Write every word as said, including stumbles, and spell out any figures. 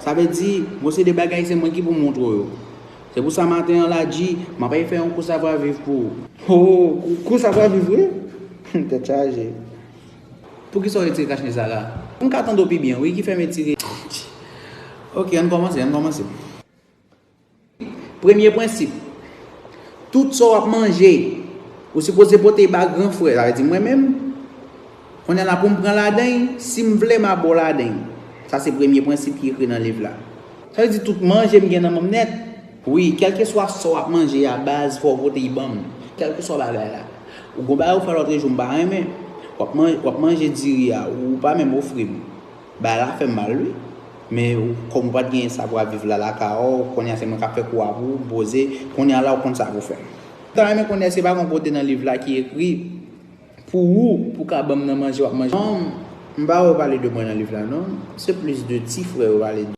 Sa vle di, gon seri de bagay se mwen ki pou montre w yo. Se pou sa maten an la, G, m ap al fè yon kou savwa viv pou ou. Oh, kou, kou savwa viv vre? Tèt chaje. Poukisa w retire kach nez la la? M ka tande w pi byen, wi, ki fè m retire. Ok, ann kòmanse, ann kòmanse. Premye prensip. Tout sa w ap manje, ou sipoze pote ba gran frè, sa vle di mwen menm. Kounye a la pou m pran ladan l, si m vle, m a ba w ladan l. Sa se premye prensip ki ekri nan liv la. Sa vle di tout manje m gen nan men m nèt. Wi, kèlkeswa sa w ap manje a baz, fò w pote l ban m. Kèlkeswa bagay la. Ou gon bagay ou fè lòtrejou m pa renmen. W ap man-, w ap manje diri a, ou pa menm ofri m. Bagay la fè m mal, wi. Men ou, kòm ou pa t gen savwa viv la lakay ou, kounye a se mwen k ap fè kou a pou ou, m poze, kounye a la ou konn sa pou fè. M ta renmen konnen èske pa gon kote nan liv la ki ekri pou ou, pou ka ban m nan manje w ap manje. Non, m pa wè yo pale de mwen nan liv la, non. Se plis de ti frè yo pale de.